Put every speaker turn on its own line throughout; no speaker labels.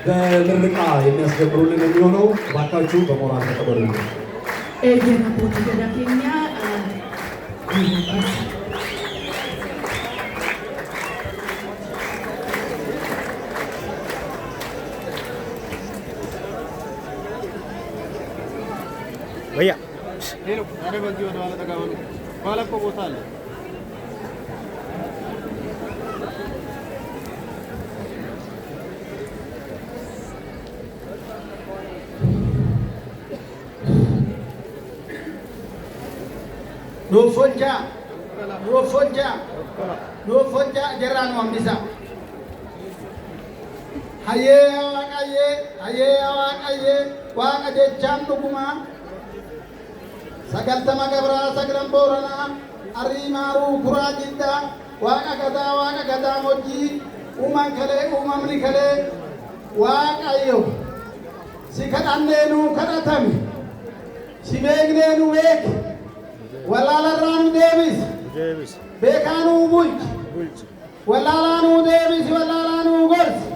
በምርቃ የሚያስጀምሩልን የሚሆነው እባካችሁ በሞራል ተቀበሉ።
Eeyyeen abbootii gadaa keenya.
ወያ
Hello፣ ኧረ በዚህ ወደ ኋላ ጠጋ በሉ። ኋላ እኮ ቦታ አለ።
Nuuf folchaa, nuuf folchaa, nuuf folchaa, jarraa nu hambisa. Hayyee yaa Waaqayyee, hayyee yaa Waaqayyee, Waaqa jechaan dhugumaa. 90 gabraa 9 booranaa, arrii maaruu kuraa jiddaa, Waaqa gadaa, Waaqa gadaa mojjii, uumaan kalee, uumamni kalee, Waaqayyo. Si kadhannee nuu kadhatami, si beeknee nu beeki, wallaalarraa nu deebisi, beekaa nuu bulchi, wallaalaa nuu deebisi, wallaalaa nuu gorsi.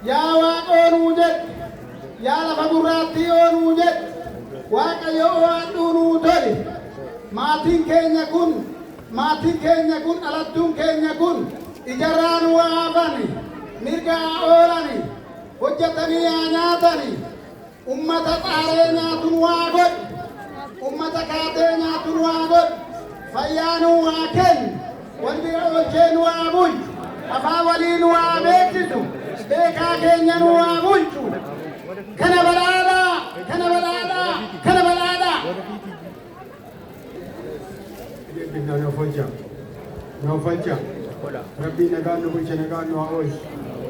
Yaa Waaqoo nuu jedhi, yaa lafa gurraattii oo nuu jedhi, Waaqayyo waadhuu nuu toli. Maatiin keenya kun, maatiin keenya kun, dhalattuun keenya kun ijarraa nu haafani, mirga haa oolani, hojjetanii haa nyaatani, ummata xaaree nyaatu nu haa godhu, ummata kaatee nyaatu nu haa godhu, fayyaa nu haa kennu, wal bira oolchee nu haa bulchu, afaan walii nu haa beeksisu, beekaa keenya nu haa bulchu. Kana badhaadhaa, kana badhaadhaa, kana badhaadhaa.
Nuuf oolcha. Nuuf oolcha. Rabbiin nagaan nu bulche, nagaan nu haa oolchu.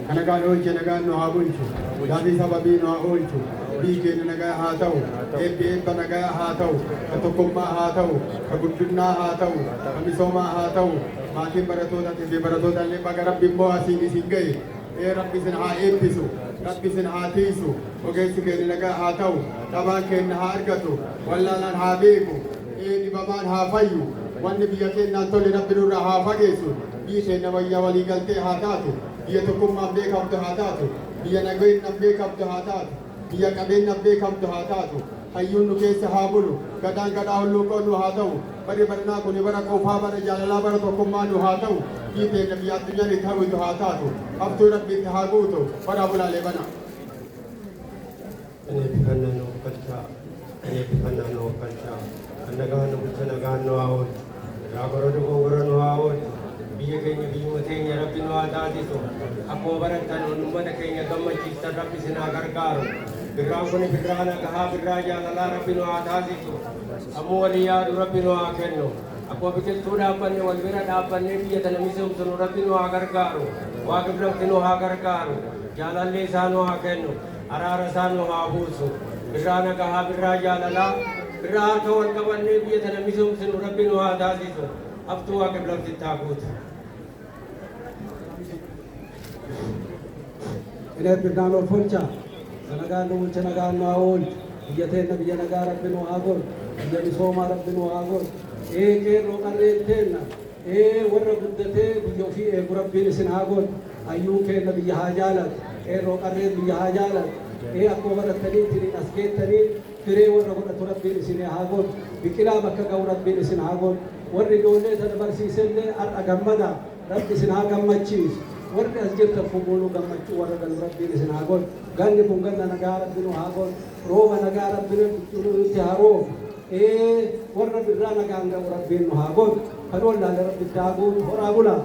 Ka nagaan oolche nagaan nu haa bulchu. Gaaffii sababii nu haa oolchu. Biyyi keenya nagaa haa ta'u. Eebbi eebba nagaa haa ta'u. Ka tokkummaa haa ta'u. Ka guddinaa haa ta'u. Ka misoomaa haa ta'u. Maatiin barattootaa fi barattoota illee baga Rabbi immoo asiin isin ga'e. Ee Rabbi isin haa eebbisu. Rabbi isin haa tiisu. Ogeessi keenya nagaa haa ta'u. Dhabaan keenya haa argatu. Wallaalaan haa beeku. Ee dhibamaan haa fayyu. Wanni biyya keenyaan tole Rabbi nurraa haa fageessu. Biyyi keenya wayyaa walii galtee haa taatu. Biyya tokkummaan beekamtu haa taatu. Biyya nageenyaan beekamtu haa taatu. Biyya qabeenyaan beekamtu haa taatu. Hayyuun nu keessa haa bulu. Gadaan gadaa hulluuqoo nu haa ta'u. Bari baranaa kun bara qoofaa, bara jaalalaa, bara tokkummaa nu haa ta'u. Biyyi keenya biyya addunyaan itti hawwitu haa taatu. Haftuu Rabbi itti haa guutu. Bara bulaalee bana.
Kan eebbifannaa nu galchaa, kan eebbifannaa nu galchaa, kan nagaan nu bulche nagaan nu haa oolchu, irraa bara dogongora nu haa oolchu, biyya keenya biyyuma teenya Rabbi nu haa taasisu, akkuma barattan uummata keenya gammachiistan Rabbi isin haa gargaaru. Birraan kun birraa nagahaa, birraa jaalalaa Rabbi nu haa taasisu. Sammuu walii yaadu Rabbi nu haa kennu. Akkuma biqiltuu dhaabbanne wal bira dhaabbannee biyya tana misoomsinu Rabbi nu haa gargaaru. Waaqni Rabbi nu haa gargaaru. Jaalalli isaa nu haa kennu. Araara isaa nu haa buusu. Birraa nagahaa, birraa jaalalaa, birraa harka wal qabannee biyya tana misoomsinu Rabbi nu haa taasisu. Haftuu Waaqni lafti haa guutu.
Inni eebbifnaa nuuf oolcha. Ka nagaan nu bulche nagaan nu haa oolchu. Biyya teenna biyya nagaa Rabbi nu haa godhu. Biyya misoomaa Rabbi nu haa godhu. Ee qeerroo qarreen teenna. Ee warra guddatee biyya ofii eegu Rabbiin isin haa godhu. Hayyuun keenya biyya haa jaalatu. Qeerroo qarreen biyya haa jaalatu. Ee akkuma barattanii ittiin as geettanii firee warra godhatu Rabbiin isin haa godhu. Biqilaa bakka ga'u Rabbiin isin haa godhu. Warri ijoollee tana barsiisellee har'a gammada. Rabbi isin haa gammachiisu. Warri as jirtan fuuluu gammachuu warra galu Rabbiin isin haa godhu. Ganni kun ganna nagaa Rabbi nu haa godhu. Rooba nagaa Rabbi nutti haa roobu. Ee warra birraa nagaan ga'u Rabbiin nu haa godhu. Kan wallaalle Rabbi itti haa guutu. Horaa bulaa.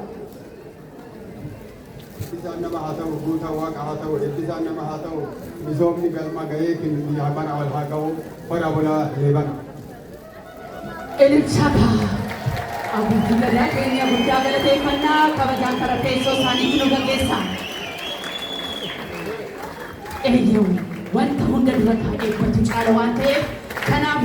Eebbisaan nama haa ta'u, guutaa Waaqa haa ta'u, eebbisaan nama haa ta'u, misoomni galma gaheetiin biyya bara wal haa ga'u, bara bulaa leebana.
Ililchaadha. Abbootii gadaa keenya guddaa galateeffannaa kabajaan karaa teessoo isaaniitti nu gaggeessa. Eeyyuu wanta hunda dura taa'ee eebbatu caala waan ta'eef kanaaf.